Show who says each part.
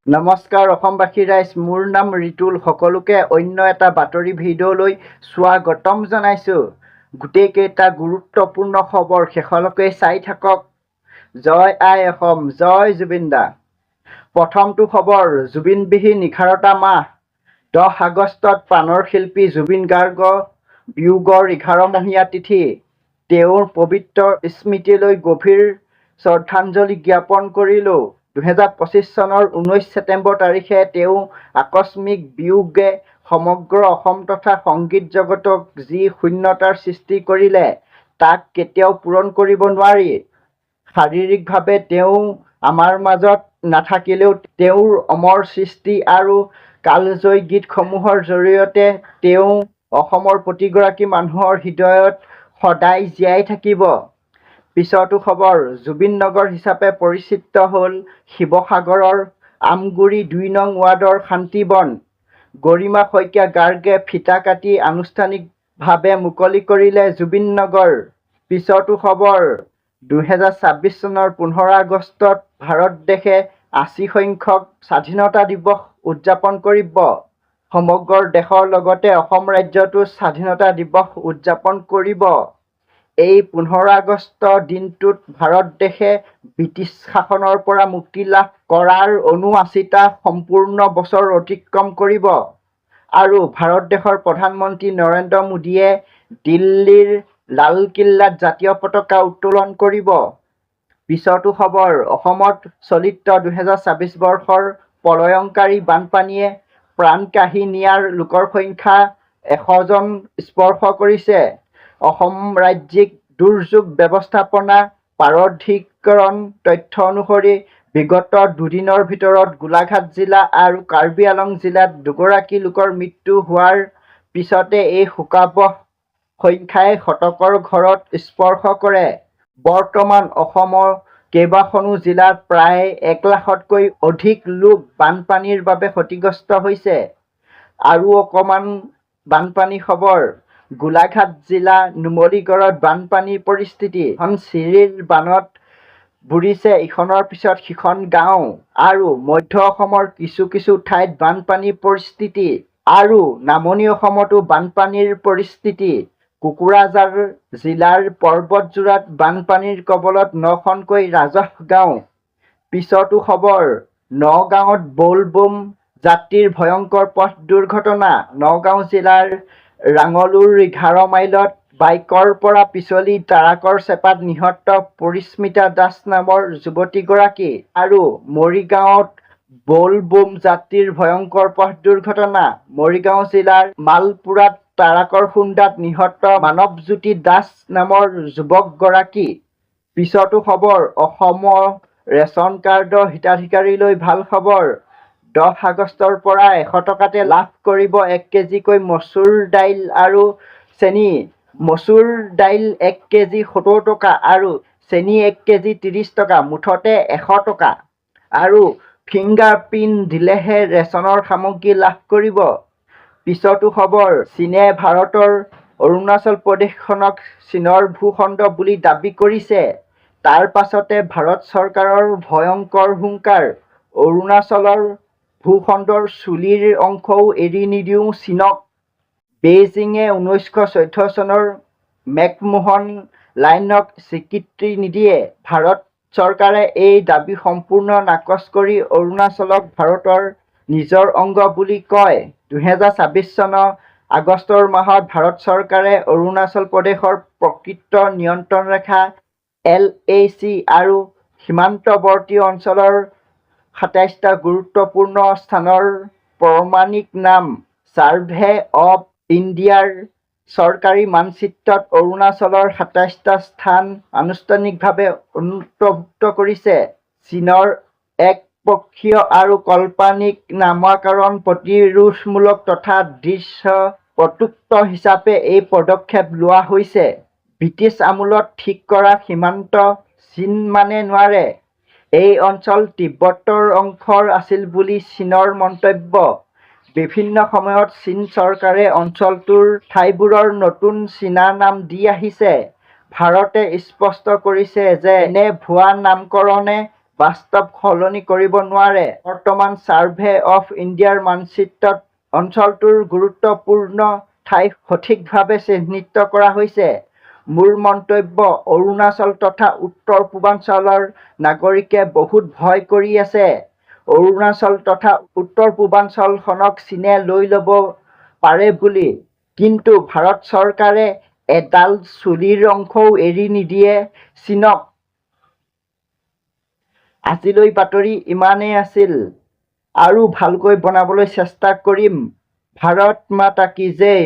Speaker 1: নমস্কাৰ অসমবাসী ৰাইজ, মোৰ নাম ৰিতুল। সকলোকে অন্য এটা বাতৰি ভিডিঅ'লৈ স্বাগতম জনাইছোঁ। গোটেইকেইটা গুৰুত্বপূৰ্ণ খবৰ শেষলৈকে চাই থাকক। জয় আই অসম, জয় জুবিন দা। প্ৰথমটো খবৰ, জুবিনবিহীন 11টা মাহ। 10 আগষ্টত প্ৰাণৰ শিল্পী জুবিন গাৰ্গ বিয়োগৰ 11মহীয়া তিথি। তেওঁৰ পবিত্ৰ স্মৃতিলৈ গভীৰ শ্ৰদ্ধাঞ্জলি জ্ঞাপন কৰিলোঁ। 2025 চনৰ 19 ছেপ্টেম্বৰ তাৰিখে তেওঁৰ আকস্মিক বিয়োগে সমগ্ৰ অসম তথা সংগীত জগতক যি শূন্যতাৰ সৃষ্টি কৰিলে, তাক কেতিয়াও পূৰণ কৰিব নোৱাৰি। শাৰীৰিকভাৱে তেওঁ আমাৰ মাজত নাথাকিলেও তেওঁৰ অমৰ সৃষ্টি আৰু কালজয়ী গীতসমূহৰ জৰিয়তে তেওঁ অসমৰ প্ৰতিগৰাকী মানুহৰ হৃদয়ত সদায় জীয়াই থাকিব। পিছৰটো খবৰ, জুবিন নগৰ হিচাপে পৰিচিত হ'ল শিৱসাগৰৰ আমগুৰি 2 নং ৱাৰ্ডৰ শান্তিবন। গৰিমা শইকীয়া গাৰ্গে ফিটা কাটি আনুষ্ঠানিকভাৱে মুকলি কৰিলে জুবিন নগৰ। পিছৰটো খবৰ, 2026 চনৰ 15 আগষ্টত ভাৰত দেশে 80 সংখ্যক স্বাধীনতা দিৱস উদযাপন কৰিব। সমগ্ৰ দেশৰ লগতে অসম ৰাজ্যতো স্বাধীনতা দিৱস উদযাপন কৰিব। এই 15 আগষ্ট দিনটোত ভাৰত দেশে ব্ৰিটিছ শাসনৰ পৰা মুক্তি লাভ কৰাৰ 79টা সম্পূৰ্ণ বছৰ অতিক্ৰম কৰিব আৰু ভাৰত দেশৰ প্ৰধানমন্ত্ৰী নৰেন্দ্ৰ মোদীয়ে দিল্লীৰ লালকিল্লাত জাতীয় পতাকা উত্তোলন কৰিব। পিছৰটো খবৰ, অসমত চলিত 2026 বৰ্ষৰ প্ৰলয়ংকাৰী বানপানীয়ে প্ৰাণ কাঢ়ি নিয়াৰ লোকৰ সংখ্যা 100 জন স্পৰ্শ কৰিছে। অসম ৰাজ্যিক দুৰ্যোগ ব্যৱস্থাপনা প্ৰাধিকৰণ তথ্য অনুসৰি বিগত দুদিনৰ ভিতৰত গোলাঘাট জিলা আৰু কাৰ্বি আংলং জিলাত দুগৰাকী লোকৰ মৃত্যু হোৱাৰ পিছতে এই শোকাৱহ সংখ্যাই শতকৰ ঘৰত স্পৰ্শ কৰে। বৰ্তমান অসমৰ কেইবাখনো জিলাত প্ৰায় 1 লাখতকৈ অধিক লোক বানপানীৰ বাবে ক্ষতিগ্ৰস্ত হৈছে। আৰু অকণমান বানপানী খবৰ, গোলাঘাট জিলা নুমলীগড়ত বানপানীৰ পৰিস্থিতি। ধনশিৰিৰ বানত বুৰিছে ইখনৰ পিছত সিখন গাঁও আৰু মধ্য অসমৰ কিছু কিছু ঠাইত বানপানীৰ পৰিস্থিতি আৰু নামনি অসমতো বানপানীৰ পৰিস্থিতি। কোকৰাঝাৰ জিলাৰ পৰ্বতঝোৰাত বানপানীৰ কবলত নখনকৈ ৰাজহ গাঁও। পিছৰটো খবৰ, নগাঁৱত বলবম যাত্ৰীৰ ভয়ংকৰ পথ দুৰ্ঘটনা। নগাঁও জিলাৰ ৰাঙলুৰ 11 মাইলত বাইকৰ পৰা পিছলি ট্ৰাকৰ চেপাত নিহত পৰিস্মিতা দাস নামৰ যুৱতীগৰাকী। আৰু মৰিগাঁৱত বলবম যাত্ৰীৰ ভয়ংকৰ পথ দুৰ্ঘটনা। মৰিগাঁও জিলাৰ মালপুৰাত ট্ৰাকৰ খুন্দাত নিহত মানৱজ্যোতি দাস নামৰ যুৱকগৰাকী। পিছৰটো খবৰ, অসমৰ ৰেচন কাৰ্ডৰ হিতাধিকাৰীলৈ ভাল খবৰ। 10 আগষ্টৰ পৰা 100 টকাতে লাভ কৰিব 1 কেজিকৈ মচুৰ দাইল আৰু চেনি। মচুৰ দাইল 1 কেজি 70 টকা আৰু চেনি 1 কেজি 30 টকা, মুঠতে 100 টকা। আৰু ফিংগাৰ প্ৰিণ্ট দিলেহে ৰেচনৰ সামগ্ৰী লাভ কৰিব। পিছৰটো খবৰ, চীনে ভাৰতৰ অৰুণাচল প্ৰদেশখনক চীনৰ ভূখণ্ড বুলি দাবী কৰিছে। তাৰ পাছতে ভাৰত চৰকাৰৰ ভয়ংকৰ হুংকাৰ, অৰুণাচলৰ ভূখণ্ডৰ চুলিৰ অংশও এৰি নিদিওঁ চীনক। বেইজিঙে 1914 চনৰ মেকমোহন লাইনক স্বীকৃতি নিদিয়ে। ভাৰত চৰকাৰে এই দাবী সম্পূৰ্ণ নাকচ কৰি অৰুণাচলক ভাৰতৰ নিজৰ অংগ বুলি কয়। 2026 চনৰ আগষ্টৰ মাহত ভাৰত চৰকাৰে অৰুণাচল প্ৰদেশৰ প্ৰকৃত নিয়ন্ত্ৰণ ৰেখা এলএচি আৰু সীমান্তৱৰ্তী অঞ্চলৰ 27টা গুৰুত্বপূৰ্ণ স্থানৰ প্ৰমাণিক নাম। ছাৰ্ভে অৱ ইণ্ডিয়াৰ চৰকাৰী মানচিত্ৰত অৰুণাচলৰ 27টা স্থান আনুষ্ঠানিকভাৱে অন্তৰ্ভুক্ত কৰিছে। চীনৰ একপক্ষীয় আৰু কাল্পনিক নামকৰণ প্ৰতিৰোধমূলক তথা দৃঢ় প্ৰত্যুত্তৰ হিচাপে এই পদক্ষেপ লোৱা হৈছে। ব্ৰিটিছ আমোলত ঠিক কৰা সীমান্ত চীন মানিব নোৱাৰে। এই অঞ্চল তিব্বতৰ অংশ আছিল বুলি চীনৰ মন্তব্য। বিভিন্ন সময়ত চীন চৰকাৰে অঞ্চলটোৰ ঠাইবোৰৰ নতুন চীনা নাম দি আহিছে। ভাৰতে স্পষ্ট কৰিছে যে এনে ভুৱা নামকৰণে বাস্তৱ সলনি কৰিব নোৱাৰে। বৰ্তমান ছাৰ্ভে অৱ ইণ্ডিয়াৰ মানচিত্ৰত অঞ্চলটোৰ গুৰুত্বপূৰ্ণ ঠাই সঠিকভাৱে চিহ্নিত কৰা হৈছে। মোৰ মন্তব্য অৰুণাচল তথা উত্তৰ পূৰ্বাঞ্চলৰ নাগৰিকে বহুত ভয় কৰি আছে অৰুণাচল তথা উত্তৰ পূৰ্বাঞ্চলখনক চীনে লৈ ল'ব পাৰে বুলি। কিন্তু ভাৰত চৰকাৰে এডাল চুলিৰ অংশও এৰি নিদিয়ে চীনক। আজিলৈ বাতৰি ইমানেই আছিল। আৰু ভালকৈ বনাবলৈ চেষ্টা কৰিম। ভাৰত মাতা কি জয়।